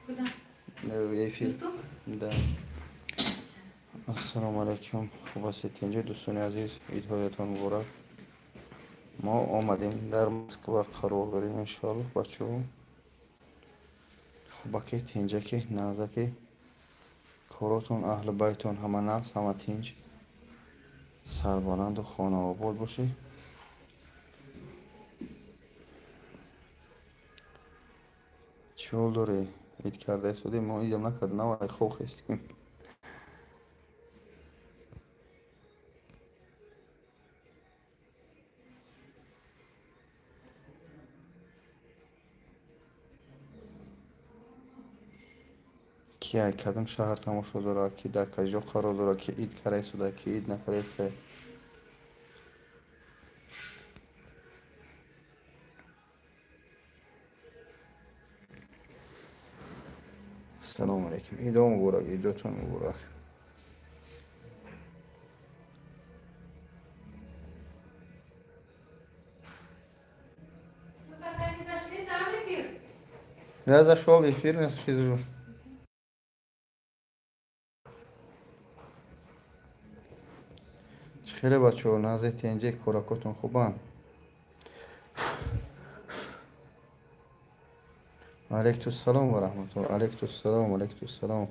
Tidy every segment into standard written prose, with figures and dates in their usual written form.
Куда? Эфир. Ютуб? Да. Ассалому алайкум. Хуб ҳастед, инҷо, дӯстони азиз, идҳоятон муборак. Мо омадем, дар Москва қарор дорем, иншоаллоҳ, бачаҳо. Хубаки, тинҷаки, нағзаки, коротон, аҳли байтон ҳама нағз, ҳама тинҷ, сарбаланду хонаобод бошед. Чӣ ҳол дорӣ? Ид карда истодем, мо идам накарда, навай хоб хестем. Ки ай кадом шаҳр тамошо дорад, ки дар каҷо қарор дорад, ки ид карда истода, ки ид накарда истода. Ассалому алайкум. Идо муборак, идотон муборак. Мы пока не зашли, там эфир. Я зашел, эфир не сижу. Чӣ хеле, бачаҳо, нағзе, тинҷе, коракотон хубанд? Алайкумуссалом ва раҳматуллоҳ. Алайкумуссалом, алайкумуссалом.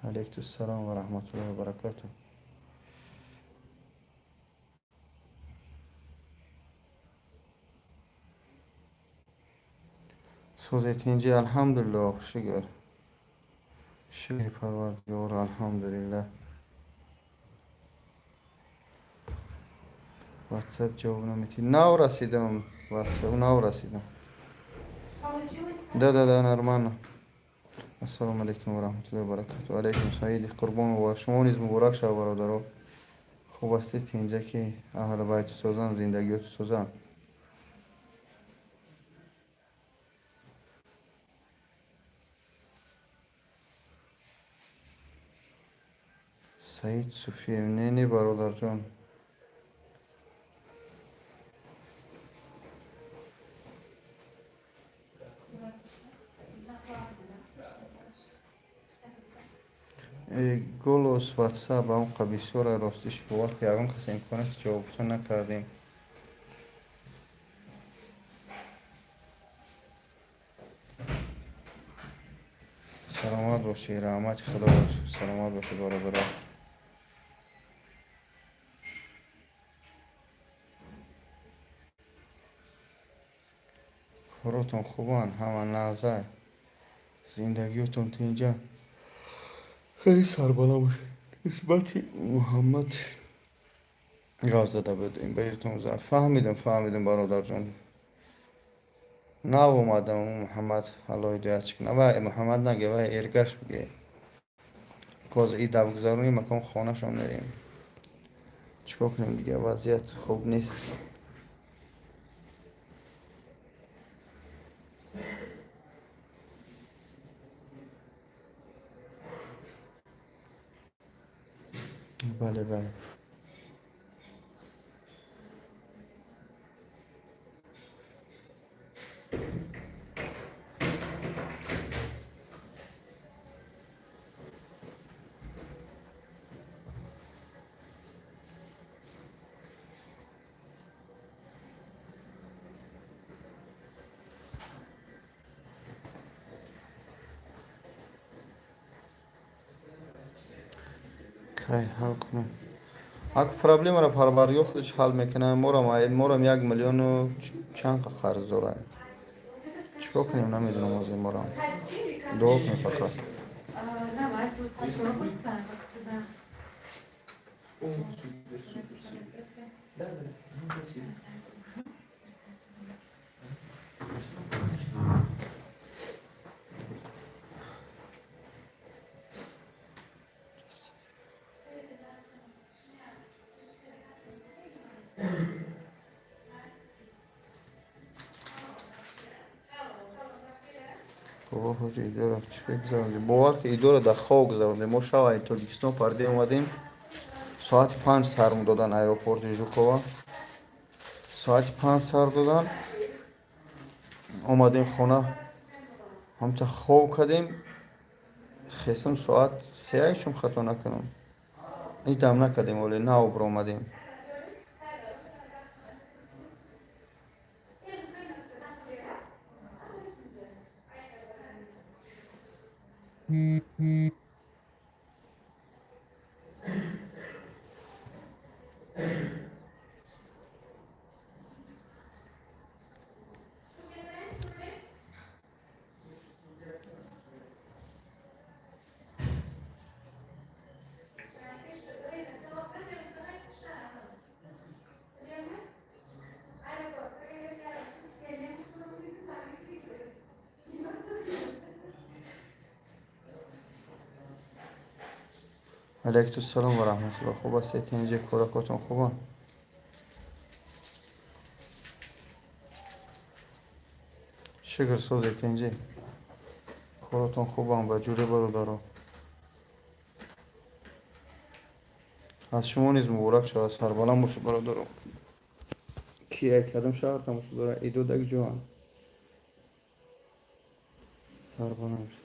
Алайкумуссалом ва раҳматуллоҳи ва баракатуҳ. Созе, тинҷи, алҳамдулиллоҳ, шукр. Шукри Парвардигор, алҳамдулиллаҳ. WhatsApp ҷавоб наметӣ. Нав расидам, WhatsApp нав расидам. Получилось? Да, нормально. Ассалому алайкум ва раҳматуллоҳи ва баракатуҳ. Алайкум саиди қурбон муборак. Шумо низ муборак шава, бародаро. Хуб ҳастед, тинҷа, ки аҳли байту созанд, зиндагиёту созанд. Саид Суфиев, не, не, бародарҷон. Да, классно, да? Голос, WhatsApp он бисёра, ростиш, бовар ки ягон кас имконияти ҷавоб гуфта накардем. Саломат бошӣ, раҳмати Худо бош, саломат бошӣ, бародаро. Коротон хубанд, ҳама нағза, зиндагиётон тинҷа, хеле сарбаланд бошед. Нисбати Муҳаммад гап зада будем, ба ёдтон. Фаҳмидам, фаҳмидам, бародарҷон. Нав омадам. Муҳаммад, Алло ҳидоят кунад. Вай Муҳаммад наге, вай Эргаш биге. Коз идав гузаронем, макон хонашон мерем. Чӣ кор кунем дига, вазъият хуб нест. Бале, бале. Кай ҳал кунем? Ак проблемаро Парвардигор худаш ҳал мекунад. Морам 1 миллиону чанд қарз дорад. Чӣ кор кунем, намедонам ҳозир морам. Дуо кунем фақат. Давайте вот попробуйте вот сюда. О, супер, супер, супер. Да. Ну, спасибо. Конечно. Бобо, ҳоҷи, идора чӣ гузарондем? Бовар ки идора дар хоб гузарондем. Мо шава Тоҷикистон парде омадем. Соати 5 сар додан аэропорти Жукова. Соати 5 сар додан, омадем хона, ҳамта хоб кардем, хесм соат 3, чун хато накунам, идам накардем, оле нав биромадем. Алайкум салом ва раҳматуллоҳ. Хуб ҳастед, инҷа коракотон хубанд? Шукр, созед, инҷи коротон хубанд? Ба ҷуре, бародаро, аз шумо низ муборак шавад, сарбаланд бошед, бародаро, ки як кадом шаҳр тамошо дора, идодаг ҷоанд, сарбаланд бошед.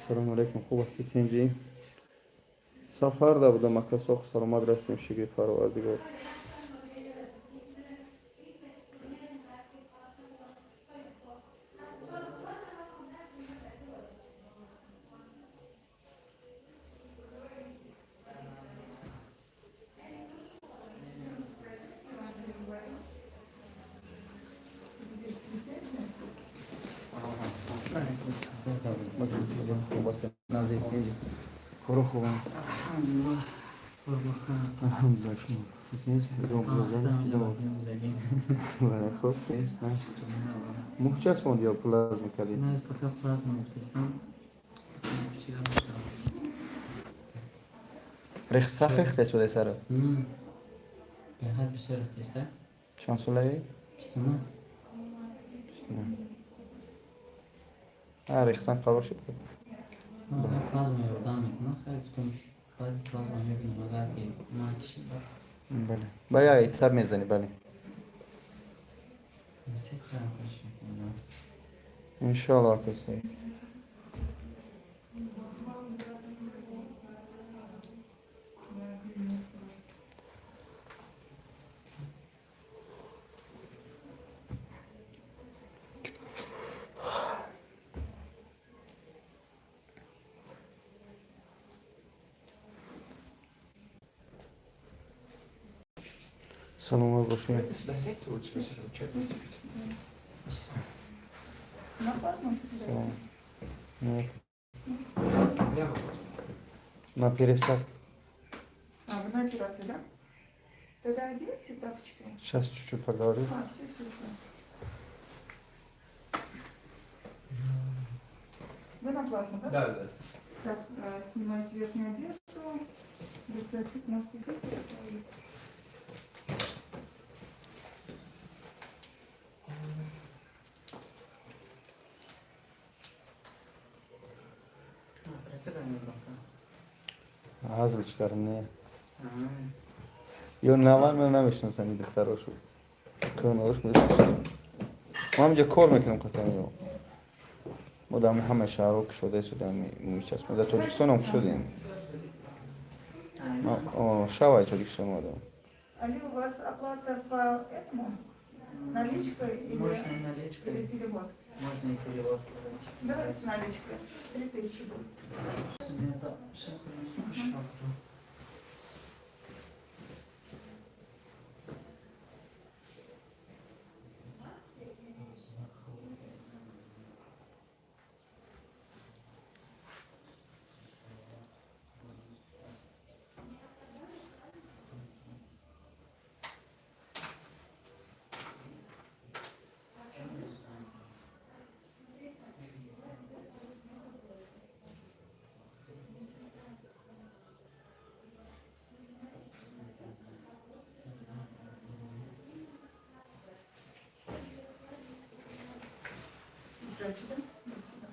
Салому алайкум, хуб ҳастед, инҷи? Сафар да будам, ака, соқ саломат расидем, шукри Парвардигор. Хуб ҳастед, коро хубанд? Алҳамдулилла, шумо? Бале, хуб. Мух часпонд ё плазма кардед? Пока плазма гуфтесам. Сахт рехта сара? Беҳад бисёр рехтеса. Чанд солаи? 29. Рехтан қарор шуд. Плазма ёрдам мекунад, хайр, гуфтам, баъди плазма мебинем, агар ки накишид. Бале, ба як этап мезанӣ, бале. Насиб, хайр, хоҳиш мекунам. Иншоалло, акаси. Саломат бошед. Давайте сюда сядьте, лучше все равно чай будете пить. На плазму? Салом. Нет. У меня вопрос. На пересадку. А, вы на операцию, да? Тогда оденьте тапочки. Сейчас чуть-чуть поговорю. А, все, все, все. Вы на плазму, да? Да. Так, снимайте верхнюю одежду. Рюкзак можете здесь оставить. Ҳазл чикарам, не. Ё навар ман намешиносам ин духтарошу. Кӯнарош мешиносам. Ман инҷа кор мекунам қатъан ё. Мо дар ҳама шаҳрҳо кушода истодам мӯйчасп. Дар Тоҷикистон ҳам кушодем. Шавай Тоҷикистон омадам. Али, у вас оплата по этому? Наличкой или, Можно наличкой, или перевод? Можно и перевод подать. Давайте наличкой. 3000 будет. Сейчас принесу кошелек. Удачи, да? Спасибо.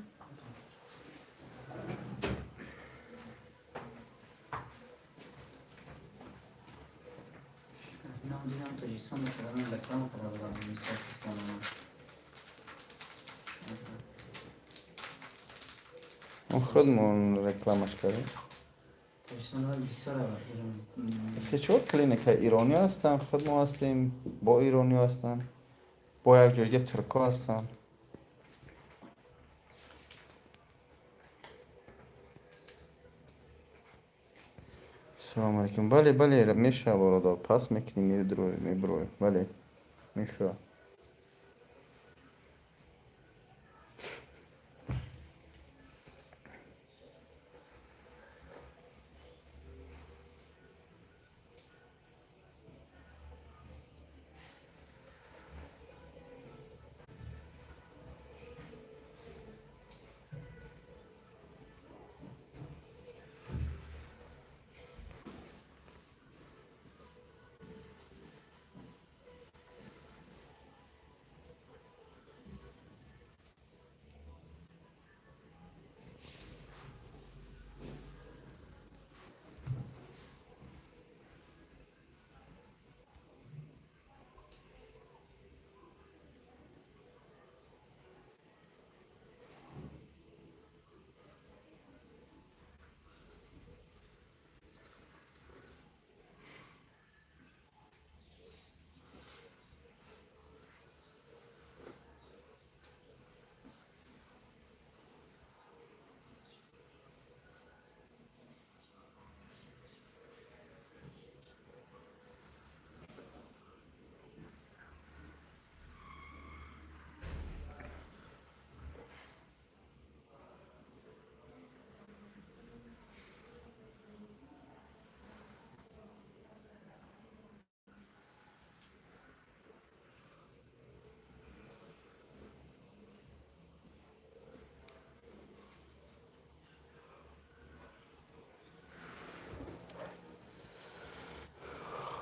Нам дидам, Тоҷикистон мекардан, реклама карда будам мисофтонама. Мо худмон рекламаш кардем. Тоҷикистон бисёр Се чор клиника иронӣ ҳастанд, худ мо ҳастем, бо иронӣ ҳастанд, бо як ҷойга турко ҳастанд. Салому алейкум. Бале, бале, мешава, бародар. Пас мекунӣ, медрои, меброи. Бале, мешава.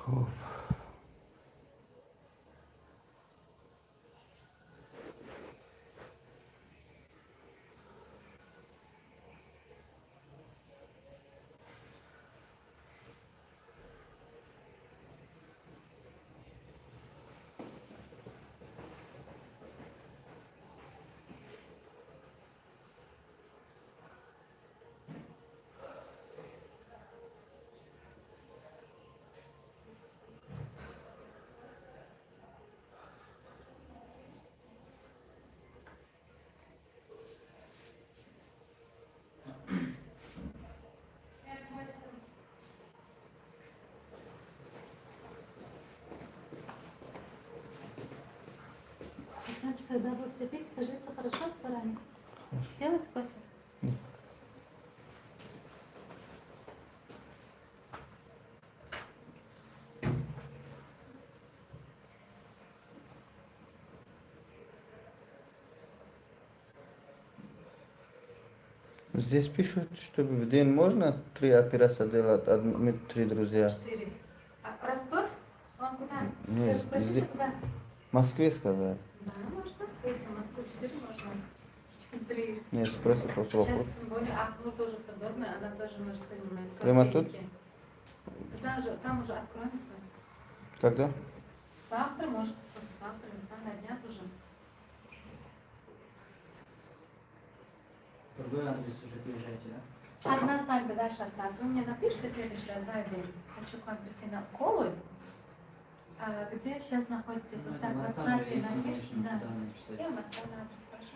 Хуб. Александр, когда будете пить, скажите, хорошо заранее? Сделать кофе? Нет. Здесь пишут, что в день можно три операции делать, мы три друзья. Четыре. А Ростов? Он куда? Нет, Спросите, куда? В Москве сказали. Да, можно. Если в Москву четыре можно. Три. Нет, спроси просто Сейчас, вопрос. тем более, Ахнур тоже свободная, она тоже может принимать. Прямо тут? Клиники. Там уже откроемся. Когда? Завтра, может, послезавтра, не знаю, на днях уже. Другой адрес уже приезжаете, да? Одна станция дальше от нас. Вы мне напишите в следующий раз за день. Хочу к вам прийти на уколы. А где сейчас находитесь? Ну, Вот так в это WhatsApp WhatsApp, если напишите. можно, Да. куда написать. Я вам отправлю адрес, хорошо?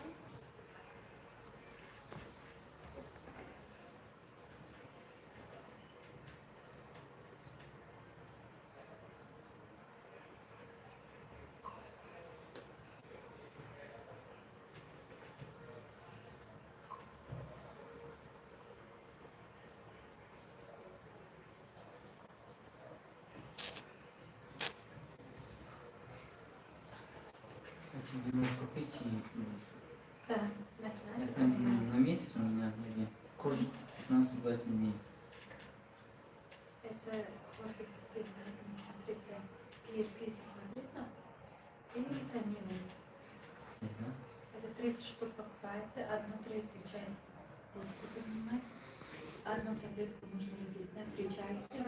Хотите немножко купить и Да, начинайте это понимать. на месяц у меня или курс 15-20 дней. Это хлоргексидин, поэтому смотрите. Пейте, смотрите. И витамины. Да? Это 30 штук. Засыпайте, одну третью часть будете принимать. Одну таблетку нужно разделить на три части.